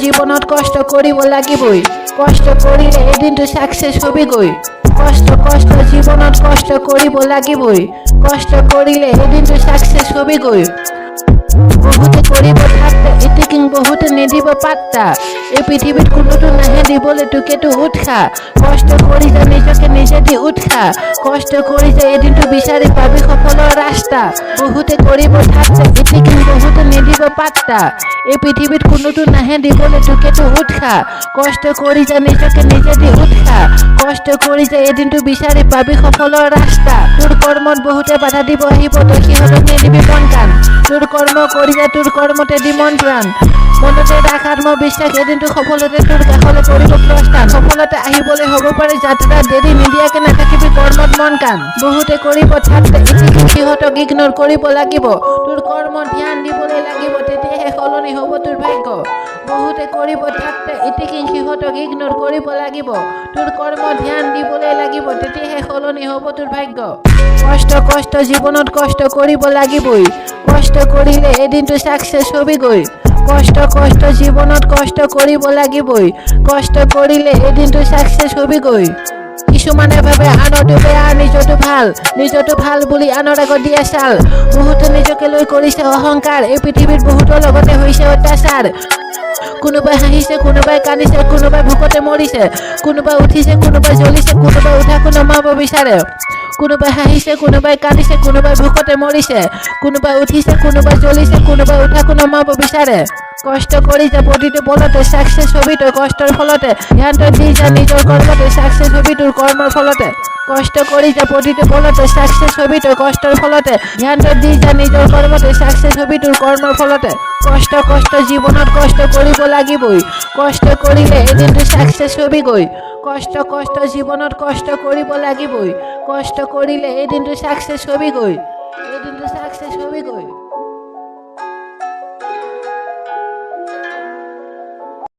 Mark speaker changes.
Speaker 1: জীৱনত কষ্ট কৰিব লাগিবই। কষ্ট কৰিলে এদিনটো ছাকচেছ হবিগৈ। কষ্ট, কষ্ট, জীৱনত কষ্ট কৰিব লাগিবই। কষ্ট কৰিলে এদিনটো ছাকচেছ হবিগৈ। বহুতে কৰিব ঠাট্টা, ইতিকিং, বহুতে নিদিব পাত্তা। এই পৃথিৱীত কোনোতো নাহে দিবলৈ তোকেতো উৎসাহ। কষ্ট কৰি যা, নিজকে নিজে দি উৎসাহ। কষ্ট কৰি যা, এদিনটো বিচাৰি পাবি সফলৰ ৰাস্তা। বহুতে কৰিব ঠাট্টা, ইতিকিং, বহুতে নিদিব পাত্তা। এই পৃথিৱীত কোনোতো নাহে দিবলৈ তোকেতো উৎসাহ। কষ্ট কৰি যা, নিজকে নিজে দি উৎসাহ। কষ্ট কৰি যা, এদিনটো বিচাৰি পাবি সফলৰ ৰাস্তা। তোৰ কৰ্মত বহুতে বাধা দিব আহিব, তই সিহঁতক নিদিবি মন কাণ। তোৰ কৰ্ম কৰি যা, তোৰ কৰ্মতে দি মন প্ৰাণ। মনতে ৰাখ আত্মবিশ্বাস, এদিনটো সফলতে তোৰ কাষলৈ কৰিব প্ৰস্থান। সফলতা আহিবলৈ হ'ব পাৰে যাত্ৰা দেৰি, নিদিয়াকে নাথাকিবি কৰ্মত মন কাণ। বহুতে কৰিব ঠাট্টা, ইতিকিং, সিহঁতক ইগন'ৰ কৰিব লাগিব। তোৰ কৰ্ম ধ্যান দিবলৈ লাগিব, তেতিয়াহে সলনি হ'ব তোৰ ভাগ্য। বহুতে কৰিব ঠাট্টা, ইতিকিং, সিহঁতক ইগন'ৰ কৰিব লাগিব। তোৰ কৰ্ম ধ্যান দিবলৈ লাগিব, তেতিয়াহে সলনি হ'ব তোৰ ভাগ্য। কষ্ট, কষ্ট, জীৱনত কষ্ট কৰিব লাগিবই। কষ্ট কৰিলে এদিনটো ছাকচেছ হবিগৈ। কষ্ট, কষ্ট, জীৱনত কষ্ট কৰিব লাগিবই। কষ্ট কৰিলে এদিনটো ছাকচেছ হবিগৈ। কিছুমানে ভাবে আনৰটো বেয়া, নিজৰটো ভাল। নিজৰটো ভাল বুলি আনৰ আগত দিয়ে চাল। বহুতে নিজকে লৈ কৰিছে অহংকাৰ। এই পৃথিৱীত বহুতৰ লগতে হৈছে অত্যাচাৰ। কোনোবাই হাঁহিছে, কোনোবাই কান্দিছে, কোনোবাই ভোকতে মৰিছে। কোনোবাই উঠিছে, কোনোবাই জ্বলিছে, কোনোবাই উঠাকো নমাব বিচাৰে। কোনোবাই হাঁহিছে, কোনোবাই কান্দিছে, কোনোবাই ভোকতে মৰিছে। কোনোবাই উঠিছে, কোনোবাই জ্বলিছে, কোনোবাই উঠাকো নমাব বিচাৰে। কষ্ট কৰি যা প্ৰতিটো পলতে, ছাকচেছ হবি তই কষ্টৰ ফলতে। ধ্যান তই দি যা নিজৰ কৰ্মতে, ছাকচেছ হবি তোৰ কৰ্মৰ ফলতে। কষ্ট কৰি যা প্ৰতিটো পলতে, ছাকচেছ হবি তই কষ্টৰ ফলতে। ধ্যান তই দি যা নিজৰ কৰ্মতে, ছাকচেছ হবি তোৰ কৰ্মৰ ফলতে। কষ্ট, কষ্ট, জীৱনত কষ্ট কৰিব লাগিবই। কষ্ট কৰিলে এদিনটো ছাকচেছ হবিগৈ। কষ্ট, কষ্ট, জীৱনত কষ্ট কৰিব লাগিবই। কষ্ট কৰিলে এদিনটো ছাকচেছ হবিগৈ। এদিনটো ছাকচেছ হবিগৈ।